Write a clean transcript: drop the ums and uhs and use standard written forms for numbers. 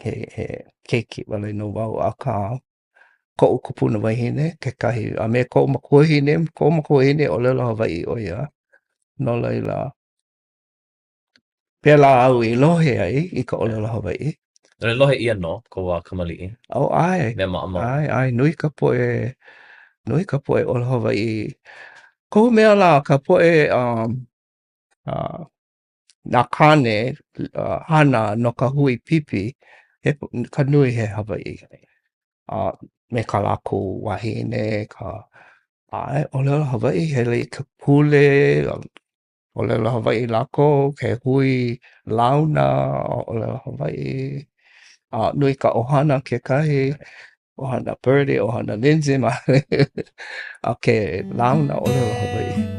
He, he keiki wale nō wau, akā, koʻu kupuna wahine kekahi, a me koʻu makuahine, koʻu makuahine ʻōlelo Hawaiʻi ʻo ia. No laila, pēlā au i lohe ai i ka ʻōlelo Hawaiʻi. No laila lohe ʻia nō kou wā kamaliʻi? Oh, ʻae. Mea maʻamau. ʻAe, ʻae, nui ka poʻe, nui ka poʻe ʻōlelo Hawaiʻi. Kohu mea lā ka poʻe um, uh, nā kāne uh, hana no ka hui pipi, he, ka nui he Hawaiʻi. Uh, me ka lākou wahine, ka ʻae, ʻōlelo Hawaiʻi, hele i ka pule, ʻōlelo Hawaiʻi lākou, ke hui launa, ʻōlelo Hawaiʻi, a nui ka ʻohana kekahi, ʻohana Birdie, ʻohana Lindsay, a ke launa ʻōlelo Hawaiʻi.